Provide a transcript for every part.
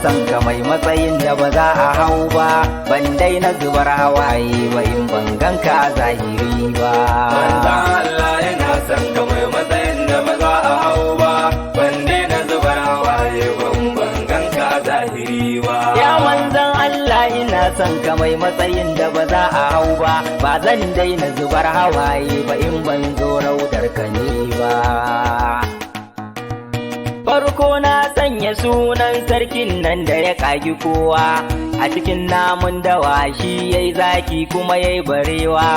Son ka mai matsayin da ba za a hau ba, ban daina zubar hawaye ba in ban ganka a zahiri ba. Manzan Allah, ina son ka mai matsayin da ba za a hau ba, ban daina zubar hawaye ba in ban ganka a zahiri ba. Ya manzan Allah, ina son ka mai matsayin da ba za a hau ba, ba zan daina zubar hawaye ba in ban zo raudar ka ne ba. Farko na sanya sunan sarkin nan da ya kagi kowa a cikin namun dawa, shi yayi zaki kuma yayi barewa,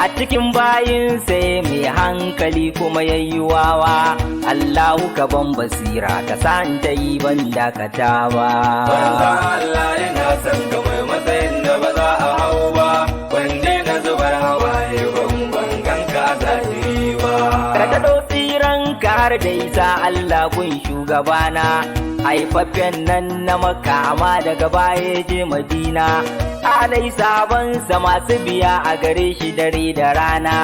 a cikin bayin sai mai hankali kuma yayi wawa. Allahu, ka ban basira, ka san ta yi ban dakata ba. Manzan Allah, ina son ka mai matsayin da ba za a hau ba, ban daina zubar hawaye ba in ban ganka a zahiri ba. Ka daɗo tsiran ka har da isa Allah gun shugabana, haifaffen nan na Makka amma daga baya je Madina, alai sabansa masu biya a gare shi dare da rana,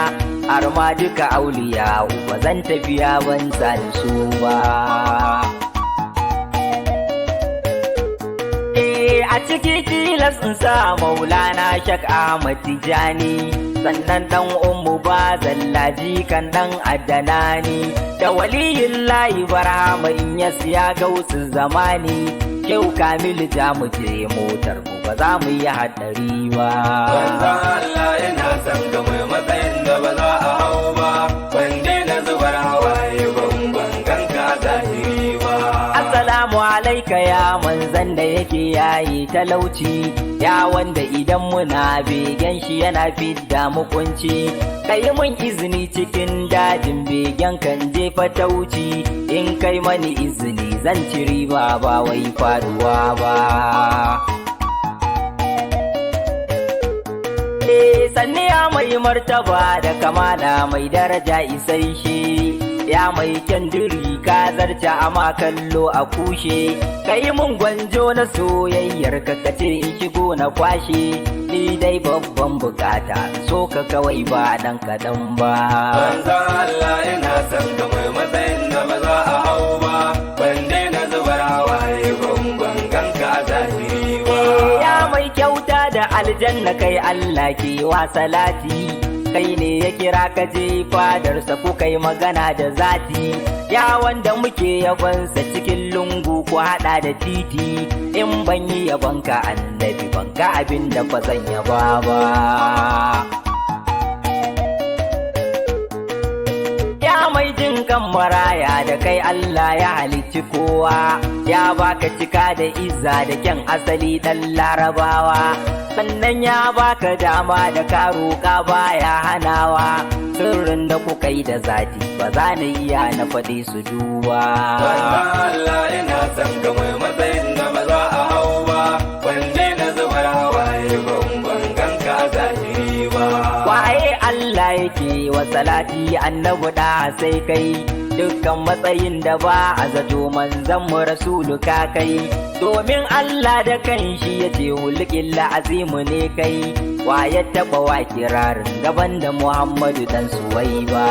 har ma duka auliya ba zan tafiya ban sa da su ba. Eh, a ciki tilas in sa Maulana Shak Ahmad Tijani, sannan dan Ummu ba zallaji kan dan Addanani, da waliyin layi Barhama in ya siya gausu zamani kyau Kamilu, ja mu je motar mu, ba za mu yi haɗari ba. Manzan Allah, ina son ka mai matsayin da ba za a hau ba, ban daina zubar hawaye ba in ban ganka a zahiri ba. Assalamu alaika ya manzan da yake yayi talauci, ya wanda idan muna begen shi yana fidda mu kunci. Kai mun izini cikin dajin begen kan jefa tauci, in kai mani izini zan ci riba ba wai faduwa ba. Eh, sanni ya mai martaba da kamala, mai daraja isai shi, ya mai kyan diri, ka zarta ama kallo a kushe. Kai mun gwanjo na soyayyar ka, kace in shigo na kwashe. Ni dai babban bukata so ka kawai ba dan kaɗan ba. Manzan Allah, ina son ka mai matsayin da ba za a hau ba, ban daina zubar hawaye ba in ban ganka a zahiri ba. Ya mai kyauta da aljanna, kai Allah ke wa salati, kai ne ya kira ka je fadarsa ku kai magana da zati. Ya wanda muke yabonsa cikin lungu ku hada da titi, in ban yi yabonka annabi, ban ga abin da ba zan yaba ba. Ya mai jin kan maraya, da kai Allah ya halicci kowa, ya baka cika da izza da kyan asali dan larabawa, sannan ya baka dama da ka roƙa baya hanawa. Sirrin da kuka yi da zati ba za na iya na faɗi su duba. Manzan Allah, ina son ka mai matsayin da ba za a hau ba, ban daina zubar hawaye ba in ban ganka a zahiri ba. Waye Allah yake wa salati annabi da sai kai, dukkan matsayin da ba a zato manzon mu rasulu ka kai, domin Allah da kanshi ya ce hulƙin azimu ne kai. Wa ya taɓa wa kirarin gaban da Muhammadu dan suwai ba?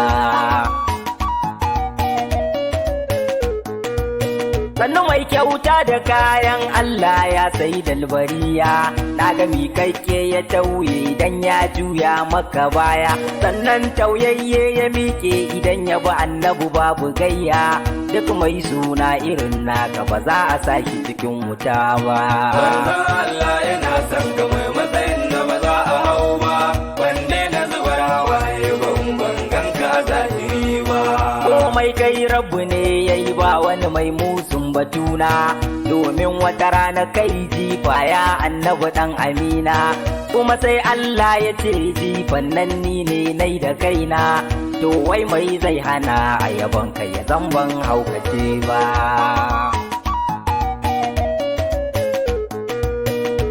Sannu mai kyauta da kayan Allah, ya sayi dalbariya, na ga miƙaƙƙe ya tauye idan ya juya maka baya, sannan tauyayye ya miƙe idan ya bi annabu babu gayya. Duk mai suna irin naka ba za a sa shi cikin wuta ba. Manzan Allah, ina son ka mai matsayin da ba za a hau ba, ban daina zubar hawaye ba in ban ganka a zahiri ba. Komai kai rabu ne yayi, ba wani mai musun batuna, domin wata rana kai jifa ya annabi dan Amina, kuma sai Allah ya ce jifan nan ni ne nai da kaina. To wai mai zai hana a yabon kai ya zamban haukace ba?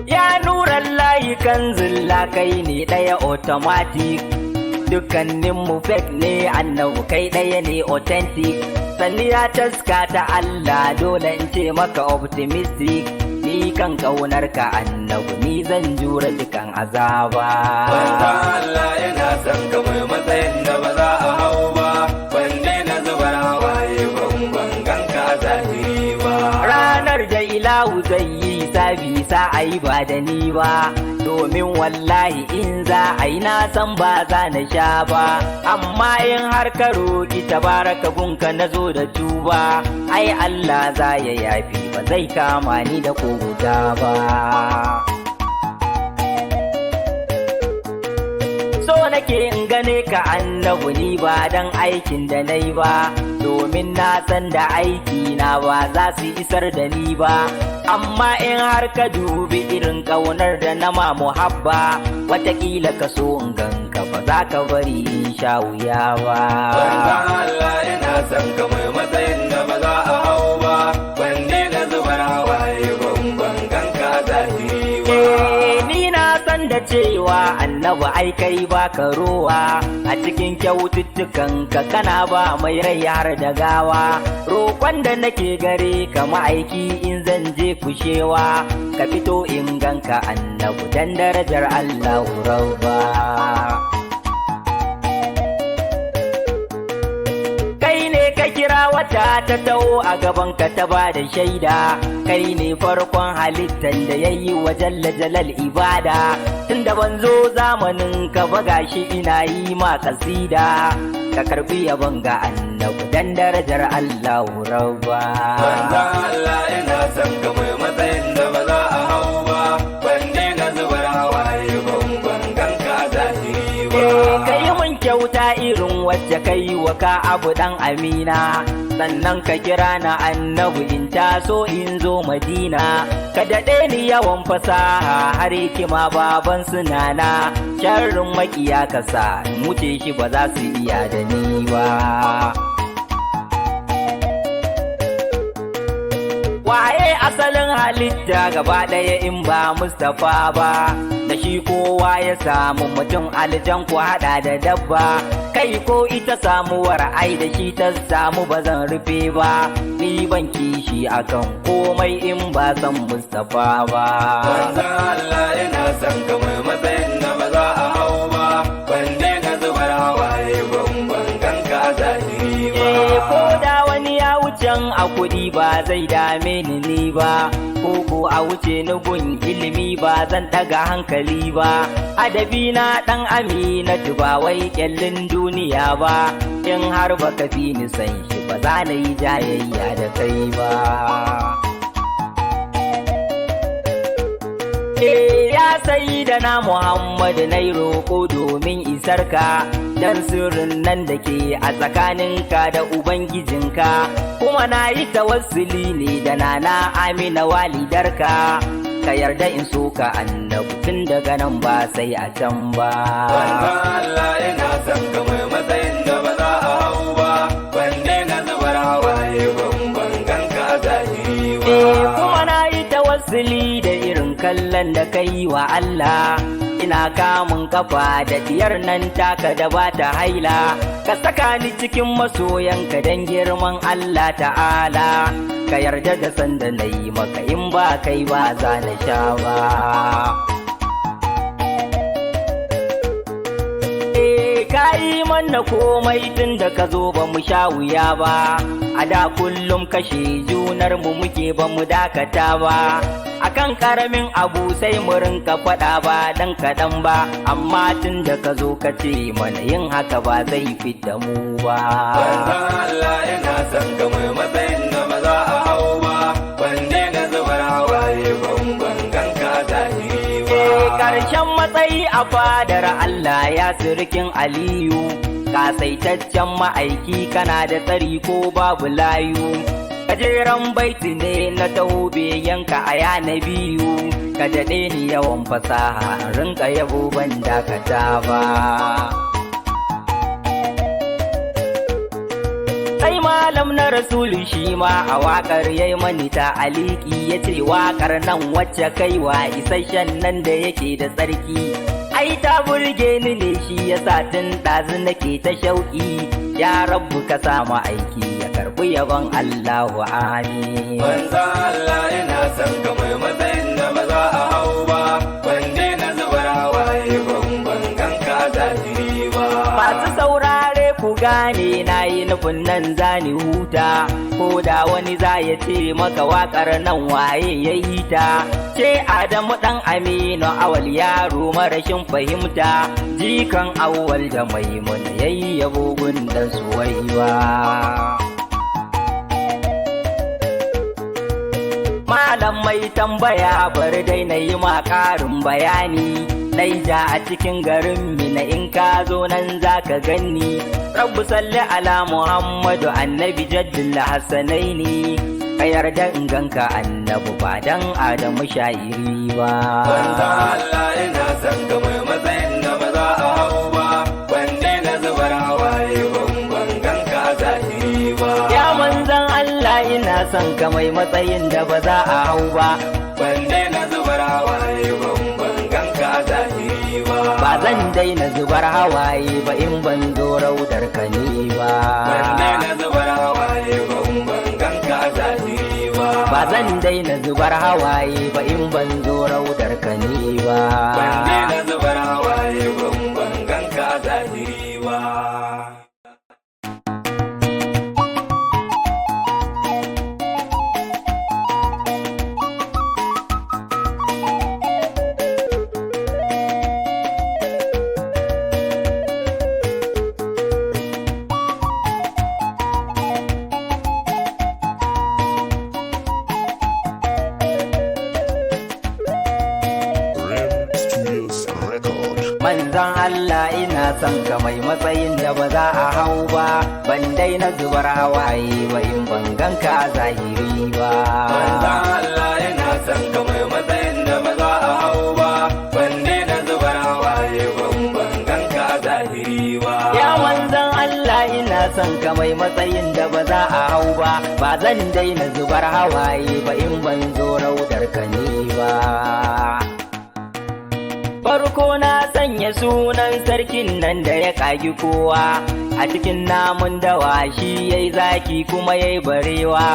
Ya nuran layi kan zilla, kai ne ɗaya automatic, dukkanin mu fake ne, annabu kai ɗaya ne authentic. Sanni ya taska ta Allah, dole in ce maka optimistic. Ni kan kaunar ka annabu, ni zan jura dukan azaba. Manzan Allah, ina son ka mai matsayin da ba za a hau ba, ban daina zubar hawaye ba in ban ganka a zahiri ba. Ranar da ilahu Allahu zai yi sabi sa a yi ba da ni ba, domin wallahi in za a yi na san ba za na sha ba. Amma in har ka roƙi tabaraka gunka na zo da tuba, ai Allah za ya yafi ba zai kama ni da ko guda ba. So nake in gane ka annabu ni ba dan aikin da na yi ba, domin na san da aiki na ba za su isar da ni ba. Amma in har ka dubi irin ƙaunar da na ma muhabba, watakila ka so in ganka ba za ka bari in sha wuya ba. Manzan Allah ina son ka mai matsayin da ba za a hau ba, ban daina zubar hawaye ba in ban ganka a zahiri ba. Eh, ni na san da cewa annabi ai kai baka rowa a cikin kyaututtukan ka kana ba mai rai har da gawa. Roƙon da nake gare ka ma'aiki in zan je kushewa, ka fito in ganka annabi dan darajar Allahu rabba. Kai ne ka kira wata ta taho a gaban ka ta ba da shaida, kai ne farkon halittan da ya yi wa jalla jalal ibada. Tunda ban zo zamanin ka ba gashi ina yi ma kasida, ka karbi yabon ga annabi dan darajar Allahu rabba. Manzan Allah ina son ka mai matsayin da ba za a hau ba, ban daina zubar hawaye ba in ban ganka a zahiri ba. Eh, ka yi mun kyauta irin wacce ka yi wa ka abu dan amina, sannan ka kira na annabi in taso in zo madina. Ka daɗe ni yawan fasaha har hikima baban sunana, sharrin makiya ka sa in wuce shi ba za su iya da ni ba. Waye asalin halitta gaba ɗaya in ba Mustapha ba, da shi kowa ya samu mutum aljan ku haɗa da dabba, kai ko ita samuwar ai da shi ta samu ba zan rufe ba, ni ban kishi akan komai in ba san Mustapha ba. Manzan Allah ina son ka mai matsayin da ba za a hau ba, ban daina zubar hawaye ba in ban ganka a zahiri ba. Eh, ko da wani ya wucen a kuɗi ba zai dame ni ni ba, ko ko a wuce ni gun ilimi ba zan ɗaga hankali ba. Adabi na ɗan aminatu ba wai ƙyallin duniya ba, in har baka fi ni san shi ba za na yi jayayya da kai ba. Eh, ya sayi da na Muhammadu na yi roƙo domin isarka, dan sirrin nan da ke a tsakaninka da Ubangijinka, kuma na yi tawassuli ne da nana Amina walidarka, ka yarda in so ka annabi tun daga nan ba sai a can ba. Manzan Allah ina son ka mai matsayin da ba za a hau ba, ban daina zubar hawaye ba in ban ganka a zahiri ba. Eh, kuma na yi tawassuli da irin kallon da ka yi wa Allah. Ina kamun kafa da diyar nan taka da ba ta haila, ka saka ni cikin masoyanka don girman Allah ta'ala, ka yarda da sanda na yi maka in ba kai ba za na sha ba. Eh, ka yi mana komai tun da ka zo ba mu sha wuya ba, a da kullum kashe junar mu muke ba mu dakata ba, akan karamin abu sai mu rinka faɗa ba dan kaɗan ba, amma tun da ka zo ka ce mana yin haka ba zai fidda mu ba. Manzan Allah ina son ka mai matsayin da ba za a hau ba, ban daina zubar hawaye ba in ban ganka a zahiri ba. Eh, ƙarshen matsayi a fadar Allah ya sirikin Aliyu, kasaitaccen ma'aiki kana da tsari ko babu layu. Gajeren baiti ne na taube yanka a yana biyu, ka daɗe ni yawan fasaha rinka yabo ban dakata ba. Sai malam na rasulu shi ma a waƙar yayi mani ta aliki, ya ce waƙar nan wacce kaiwa isasshen nan da yake da tsarki. Ai ta burge ni ne shi yasa tun ɗazu nake ta shauƙi, ya rabbu ka samu aiki ya karɓi yabon Allahu amin. Manzan Allah ina son ka mai matsayin da ba za a hau ba, ban daina zubar hawaye ba in ban ganka a zahiri ba. Masu saurare ku gane na yi nufin nan zani huta, ko da wani za ya ce maka waƙar nan waye ya yi ta. Ce Adamu ɗan Aminu awal yaro marashin fahimta, jikan awwal da Maimuna yayi yabo gundan Suwaiba. Malam mai tambaya bari dai na yi ma ƙarin bayani. Naija a cikin garin Mina in ka zo nan za ka ganni. Rabbu salli ala Muhammadu annabi jaddul hassanaini. Ka yarda in ganka annabi ba dan Adamu sha'iri ba. Manzon Allah ina son ka mai matsayin da ba za a hau ba, ban daina zubar hawaye ba in ban ganka a zahiri ba. Ya manzan Allah ina son ka mai matsayin da ba za a hau ba. Ban daina zubar hawaye ba in ban ganka a zahiri ba. Ba zan daina zubar hawaye ba in ban zo raudar ka ne ba. Ban daina zubar hawaye ba in ban ganka a zahiri ba. Ba zan daina zubar hawaye ba in ban zo raudar ka ne ba. Ban daina zubar hawaye ba in ban ganka a zahiri ba. Rim Studios Record. Manzan Allah ina son ka mai matsayin da ba za a hau ba. Ban daina zubar hawaye ba in ban ganka a zahiri ba. Manzon Allah ina son ka mai matsayin da ba za a hau ba, ban daina zubar hawaye ba in ban ganka a zahiri ba. Ya manzan Allah ina son ka mai matsayin da ba za a hau ba. Ba zan daina zubar hawaye ba in ban zo raudar ka ne ba. Farko na sanya sunan sarkin nan da ya kagi kowa a cikin namun dawa shi yayi zaki kuma yayi barewa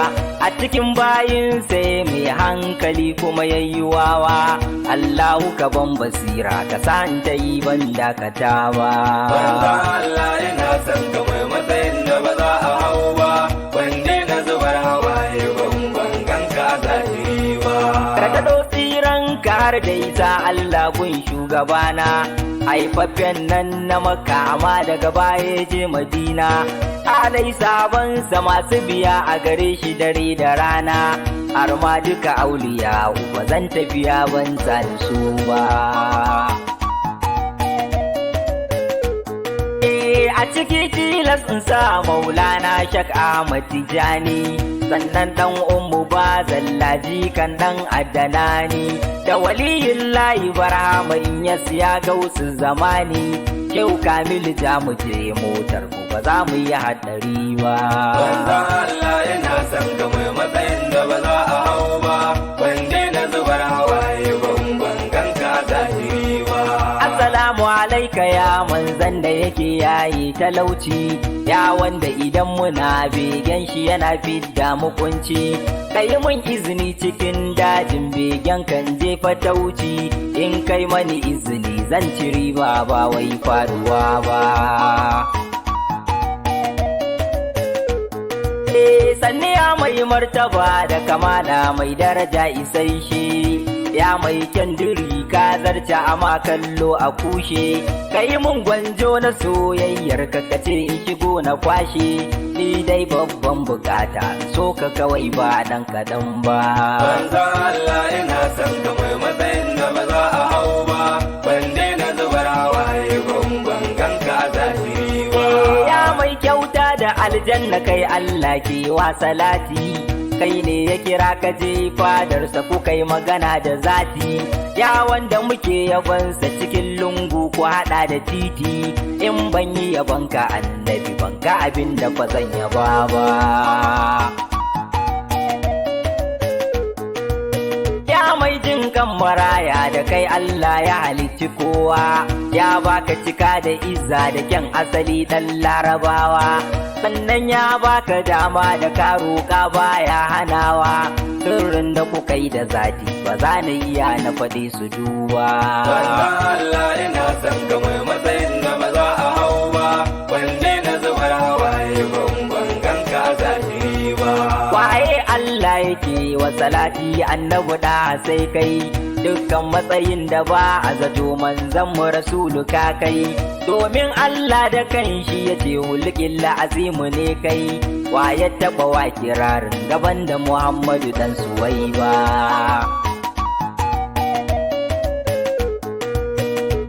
a cikin bayin sai mai hankali kuma yayi wawa Allahu ka ban basira ka san ta yi ban dakatawa. Manzon Allah ina son ka mai matsayin da ba za a hau ba, ban daina zubar hawaye ba in ban ganka a zahiri ba. Ka daɗo tsiran ka har da isa Allah gun shugabana haifaffen nan na Makka amma daga baya je Madina alai sabansa masu biya a gare shi dare da rana har ma duka auliya ba zan tafiya ban da su ba. Eh, a ciki tilas in sa Maulana Shak Ahmad Tijani sannan dan Ummu ba zallaji kan dan Addanani da waliyin layi Barhama in ya siya gausu zamani Kyau Kamilu ja mu je motar mu ba za mu yi haɗari ba. Manzon Allah ina son ka mai matsayin da ba za a hau ba, ban daina zubar hawaye ba in ban ganka a zahiri ba. Assalamu alaika ya manzan da yake yayi talauci ya wanda idan muna begen shi yana fidda mu kunci kai mun izini cikin dajin begen kan je fatauci in kai mani izini zan ci riba ba wai faruwa ba. Eh, sanni ya mai martaba da kamala mai daraja isai shi ya mai kyandiri ka zarce amma kallo a kushe kai mun gwanjo na soyayyar ka kace in shigo na kwashe ni dai babban bukata so ka kawai ba dan kadan ba. Manzon Allah ina son ka mai matsayin da ba za a hau ba, ban daina zubar hawaye ba in ban ganka a zahiri ba. Ya mai kyauta da aljanna kai Allah ke wa salati kai ne ya kira ka je fadarsa ku kai magana da zati ya wanda muke yabonsa cikin lungu ku hada da titi in ban yi yabonka annabi ban ga abin da ba zan yaba ba. Ya mai jin kan maraya da kai Allah ya halicci kowa ya baka cika da izza da kyan asali dan larabawa sannan ya baka dama da ka roƙa baya hanawa sirrin da kuka yi da zati ba za na iya na faɗi su duba. Manzon Allah ina son ka mai matsayin da ba za a hau ba, ban daina zubar hawaye ba. wa salati annabi da sai kai, dukkan matsayin da ba a zato manzon mu rasulu ka kai, domin Allah da kanshi ya ce hulƙin la'azimu ne kai, wa ya taɓa wa kirarin gaban da Muhammadu dan suwai ba.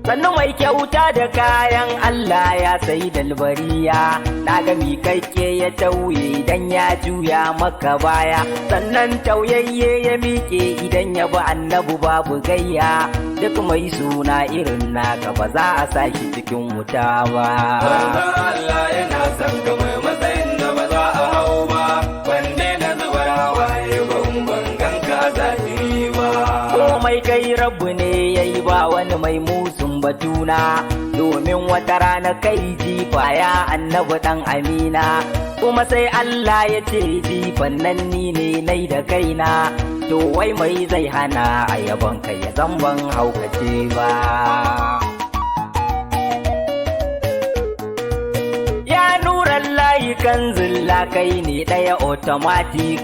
Sannu mai kyauta da kayan Allah ya sayi dalbariya, na ga miƙaƙƙe ya tauye idan ya juya maka baya, sannan tauyayye ya miƙe idan ya bi annabu babu gayya, duk mai suna irin naka ba za a sa shi cikin wuta ba. Manzon Allah ina son ka mai matsayin da ba za a hau ba, ban daina zubar hawaye ba in ban ganka a zahiri ba. Komai kai rabu ne ya yi ba wani mai musun batuna, domin wata rana kai jifa ya annabi dan amina, kuma sai Allah ya ce jifan nan ni ne nai da kaina, to wai mai zai hana a yabon kai ya zamban haukace ba. Ya nuran layi kan zilla kai ne ɗaya automatic,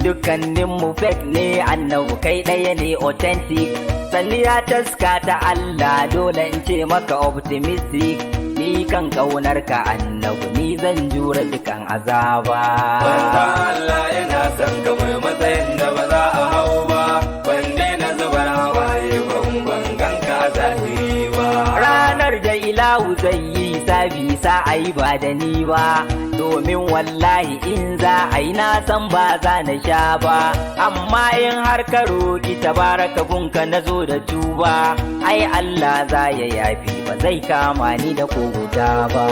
dukkanin mu fake ne annabu kai ɗaya ne authentic, sanni ya taska ta Allah dole in ce maka optimistic, ni kan ƙaunar ka annabu ni zan jure dukan azaba. Manzon Allah ina son ka mai matsayin da ba za a hau ba, ban daina zubar hawaye ba in ban ganka a zahiri ba. Ranar da ilahu zai yi sabi sa a yi ba da ni ba, domin wallahi in za a yi na san ba za na sha ba, amma in har ka roƙi tabaraka gunka na zo da tuba, ai Allah za ya yafi ba zai kama ni da ko guda ba.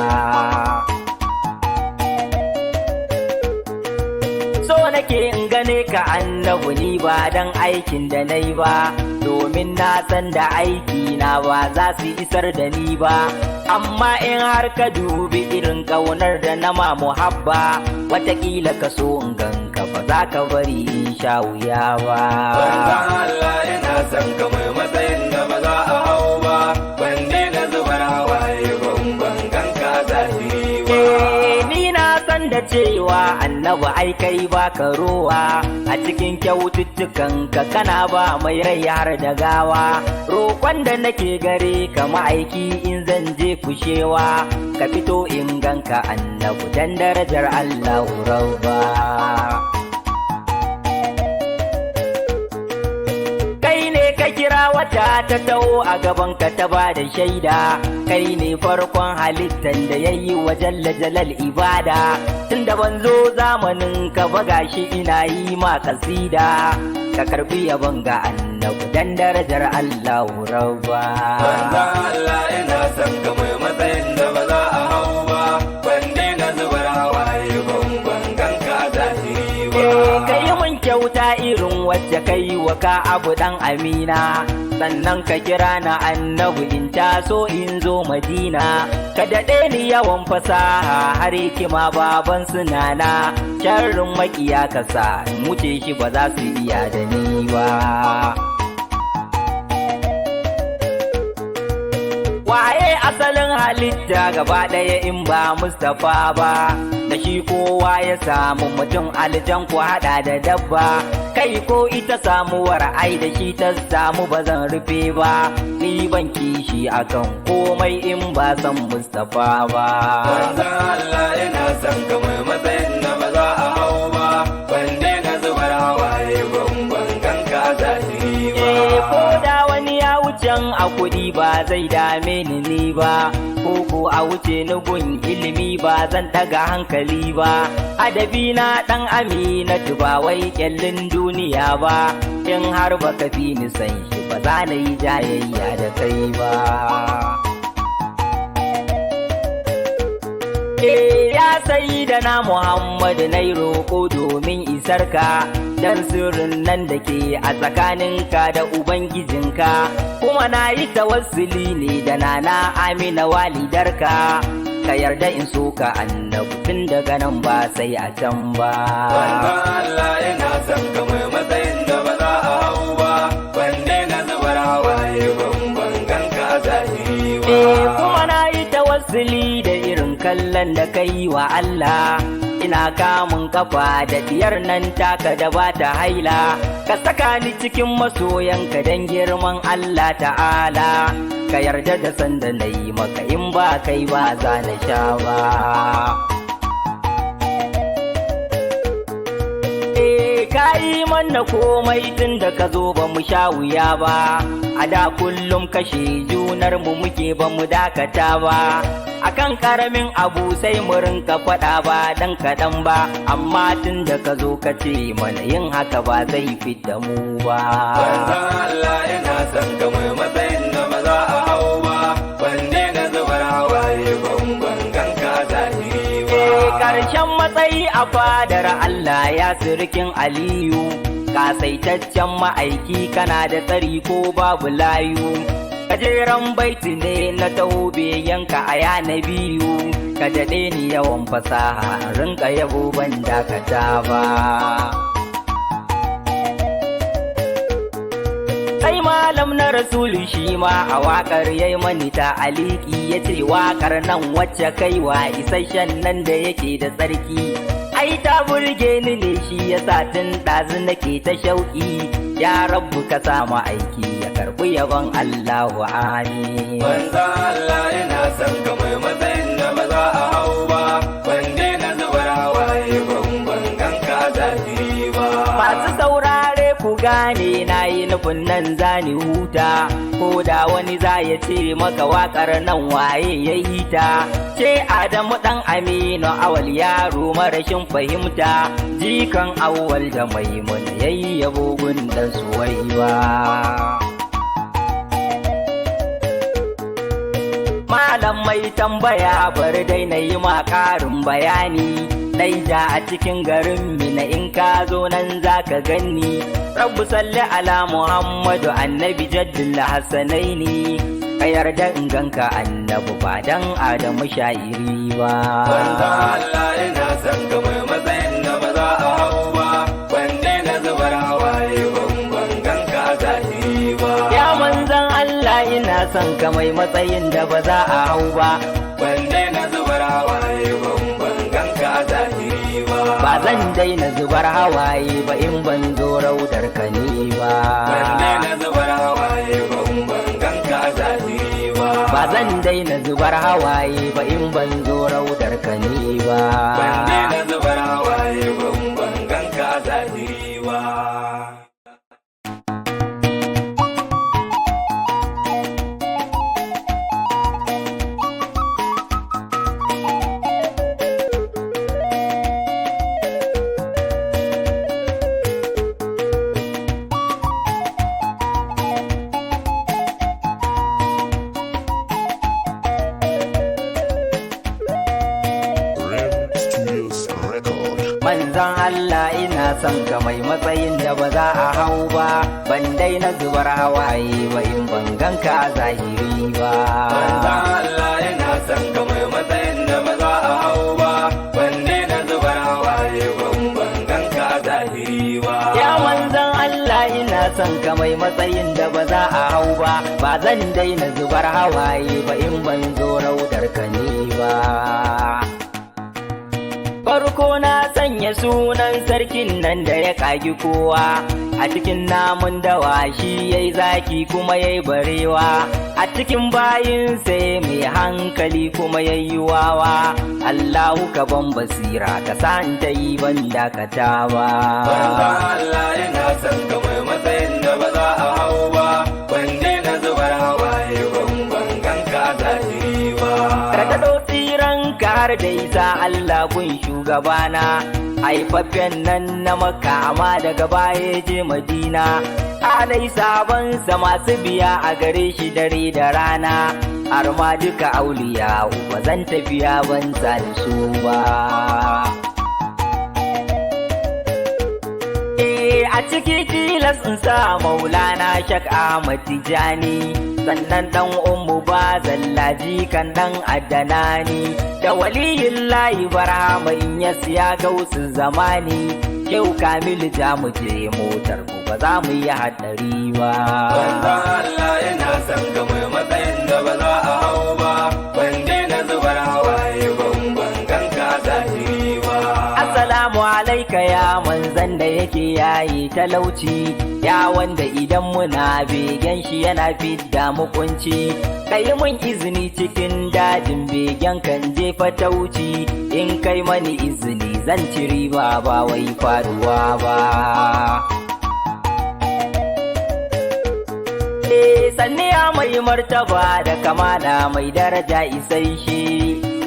So nake in gane ka annabu ni ba dan aikin da na yi ba, domin na san da aiki na ba za su isar da ni ba, amma in har ka dubi irin ƙaunar da na ma muhabba, watakila ka so in ganka ba za ka bari in sha wuya ba. Manzon Allah ina son ka mai matsayin da ba za a hau ba, ban daina zubar hawaye ba in ban ganka a zahiri ba. Eh, ni na san da cewa annabi ai kai baka rowa, a cikin kyaututtukan ka kana ba mai rai har da gawa, roƙon da nake gare ka ma'aiki in zan je kushewa, ka fito in ganka annabi dan darajar Allahu rabba. Kai ne ka kira wata ta taho a gaban ka ta ba da shaida, kai ne farkon halittan da ya yi wa jalla jalal ibada, tunda ban zo zamanin ka ba gashi ina yi ma kasida, ka karbi yabon ga annabi dan darajar Allahu rabba. Manzon Allah ina son ka mai matsayin da ba za a hau ba, ban daina zubar hawaye ba in ban ganka a zahiri ba. Eh, ka yi mun kyauta irin wacce ka yi wa ka abu dan amina, sannan ka kira na annabi in taso in zo madina, ka daɗe ni yawan fasaha har hikima baban sunana, sharrin makiya ka sa in wuce shi ba za su iya da ni ba. Waye asalin halitta gaba ɗaya in ba Mustapha ba, da shi kowa ya samu mutum aljan ku haɗa da dabba, kai ko ita samuwar ai da shi ta samu ba zan rufe ba, ni ban kishi akan komai in ba san Mustapha ba. Manzon Allah ina son ka mai matsayin da ba za a hau ba, ban daina zubar hawaye ba in ban ganka a zahiri ba. Eh, ko da wani ya wucen a kuɗi ba zai dame ni ni ba, ko ko a wuce ni gun ilimi ba zan ɗaga hankali ba, adabi na ɗan aminatu ba wai ƙyallin duniya ba, in har baka fi ni san shi ba za na yi jayayya da kai ba. Eh, ya sayi da na Muhammadu na yi roƙo domin isarka, dan sirrin nan da ke a tsakaninka da Ubangijinka, kuma na yi tawassuli ne da nana Amina walidarka, ka yarda in so ka annabi tun daga nan ba sai a can ba. Manzon Allah ina son ka mai matsayin da ba za a hau ba, ban daina zubar hawaye ba in ban ganka a zahiri ba. Eh, kuma na yi tawassuli da irin kallon da ka yi wa Allah, Ina kamun kafa da diyar nan taka da ba ta haila, ka saka ni cikin masoyanka don girman Allah ta'ala. Ka yarda da sanda na yi maka, in ba kai ba za na sha ba. Ka yi mana komai tun da ka zo, ba mu sha wuya ba. A da kullum kashe junar mu muke, ba mu dakata ba. Akan karamin abu sai mu rinka faɗa ba dan kaɗan ba, amma tun da ka zo ka ce mana yin haka ba zai fidda mu ba. Manzon Allah, ina son ka mai matsayin da ba za a hau ba. Ban daina zubar hawaye ba in ban ganka a zahiri ba. Karshen matsayi a fadar Allah, ya sirikin Aliyu, kasaitaccen ma'aiki, kana da tsari ko babu layu. Gajeren baiti ne na taho yanka a yana biyu, ka daɗe ni yawan fasaha, rinka yabo ban dakata ba. Sai malam na Rasulu shi ma a wakar yayi mani ta aliki, ya ce wakar nan wacce kaiwa isasshen nan da yake da tsarki, ai ta burge ni ne, shi yasa tun ɗazu nake ta shauki. Ya Rabbu, ka samu aiki ya karɓi yabon, Allahu amin. Manzon Allah, ina son ka mai matsayin da ba za a hau ba. Ban daina zubar hawaye ba in ban ganka a zahiri ba. Masu saurare, ku gane na yi nufin nan zani huta, ko da wani za ya ce maka waƙar nan waye ya yi ta. Ce Adamu ɗan Aminu Awal, yaro marashin fahimta, jikan Awwal da Maimuna, yayi yabo gundan Suwaiba. Malam mai tambaya, bari dai na yi ma ƙarin bayani. Naija a cikin garin Mina, in ka zo nan za ka ganni. Rabbu salli ala Muhammadu annabi jaddul hasanaini. Ka yarda in ganka annabi, ba dan Adamu sha'iri ba. Manzon Allah, ina son ka mai matsayin da ba za a hau ba. Ban daina zubar hawaye ba in ban ganka a zahiri ba. Ya manzan Allah, ina son ka mai matsayin da ba za a hau ba. Ban daina zubar hawaye ba in ban ganka a zahiri ba. Ba zan daina zubar hawaye ba in ban zo raudar ka ne ba. Ban daina zubar hawaye ba in ban ganka a zahiri ba. Ba zan daina zubar hawaye ba in ban zo raudar ka ne ba. Ban daina zubar hawaye ba in ban ganka a zahiri ba. Rim Studios Record. Manzon Allah, ina son ka mai matsayin da ba za a hau ba, ban daina zubar hawaye ba in ban ganka a zahiri ba. Manzon Allah, ina son ka mai matsayin da ba za a hau ba. Ban daina zubar hawaye ba in ban ganka a zahiri ba. Ya manzon Allah, ina son ka mai matsayin da ba za a hau ba, ba zan daina zubar hawaye ba in ban zo raudar ka ne ba. Farko na sanya sunan sarkin nan da ya kagi kowa a cikin namun dawa, shi yayi zaki kuma yayi barewa, a cikin bayin sai mai hankali kuma yayi wawa. Allahu, ka ban basira, ka sa in ta yi ban dakata ba. Manzon Allah, ina son ka mai matsayin da ba za a hau ba. Ban daina zubar hawaye ba in ban ganka a zahiri ba. Ka daɗo tsiran ka har da isa Allah gun shugabana, haifaffen nan na Makka amma daga baya je Madina, alai sabansa masu biya a gare shi dare da rana, har ma duka auliya, ba zan tafiya ban da su ba. A ciki tilas in sa Maulana Shak Ahmad Tijani, sannan dan Ummu ba zallaji kan dan Addanani, da waliyin layi Barhama in ya siya gausu zamani. Kyau Kamilu, ja mu je motar mu, ba za mu yi haɗari ba. Manzon Allah, ina son ka mai matsayin da ba za a hau ba. Ban daina zubar hawaye ba in ban ganka a zahiri ba. Hasken da yake yayi talauci, ya wanda idan muna begen shi yana fidda mu kunci. Kai mun izini cikin dajin begen kan jefa tauci, in kai mani izini zan ci riba ba wai faruwa ba. Sanni ya mai martaba da kamala mai daraja isai shi,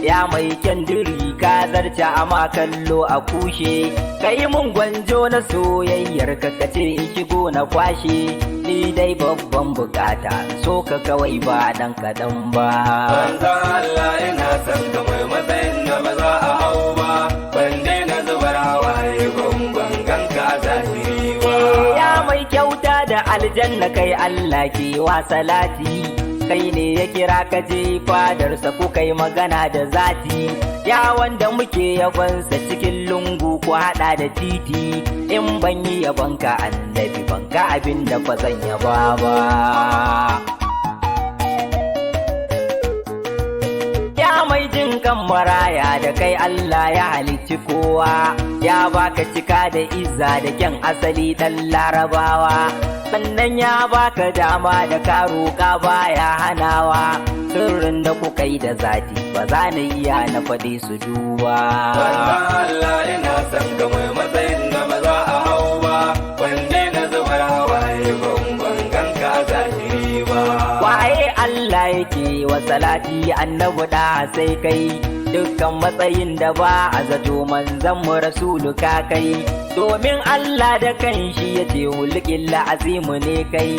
ya mai kyandiri ka zarce ama kallo a kushe. Ka yi mun gwanjo na soyayyar ka kace in shigo na kwashe, ni dai babban bukata so ka kawai ba dan kaɗan ba. Manzon Allah ina son ka mai matsayin da ba za a hau ba, ban daina zubar hawaye ba in ban ganka a zahiri ba. Ya mai kyauta da aljanna kai Allah ke wa salati, kai ne ya kira ka je fadarsa ku kai magana da zati, ya wanda muke yabonsa cikin lungu ku hada da titi, in ban yi yabonka annabi ban ga abin da ba zan yaba ba. Ya mai jin kan maraya da kai Allah ya halicci kowa, ya baka cika da izza da kyan asali dan larabawa, sannan ya baka dama da ka roƙa baya hanawa, sirrin da kuka yi da zati ba za na iya na faɗi su duba. Manzon Allah ina son ka mai matsayin da ba za a hau ba, ban daina zubar hawaye ba in ban ganka a zahiri ba. Waye Allah yake wa salati annabi da sai kai, dukkan matsayin da ba a zato manzon mu rasulu ka kai, domin Allah da kanshi yace hulqil azimu ne kai,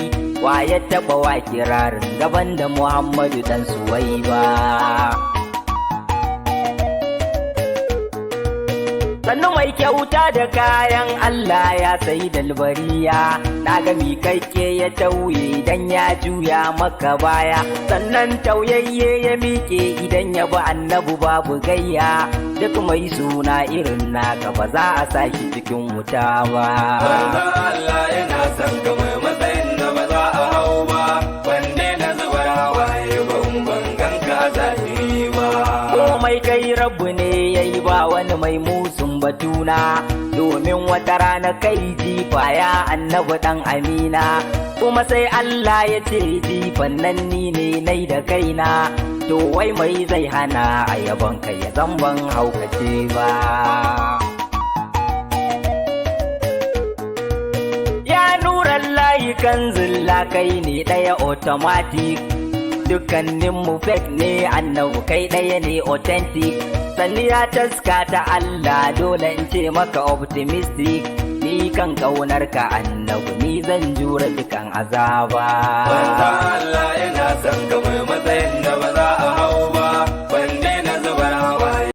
wa ya taba wa kirarin gaban da Muhammadu dan Suwaiba. Sannu mai kyauta da kayan Allah ya sayi dalbariya, na ga miƙaƙƙe ya tauye idan ya juya maka baya, sannan tauyayye ya miƙe idan ya bi annabu babu gayya, duk mai suna irin naka ba za a sa shi cikin wuta ba. Manzon Allah ina son ka mai matsayin da ba za a hau ba, ban daina zubar hawaye ba in ban ganka a zahiri ba. Komai kai rabu ne yayi ba wani mai musun batuna, domin wata rana kai jifa ya annabi dan amina, kuma sai Allah ya ce jifan nan ni ne nai da kaina, to wai mai zai hana a yabon kai ya zamban haukace ba. Ya nuran layi kan zilla kai ne ɗaya automatic, dukkanin mu fake ne annabu kai ɗaya ne authentic, sanni ya taska ta Allah dole in ce maka optimistic, ni kan kaunar ka annabu ni zan jura dukan azaba. Manzon Allah ina son ka mai matsayin da ba za a hau ba,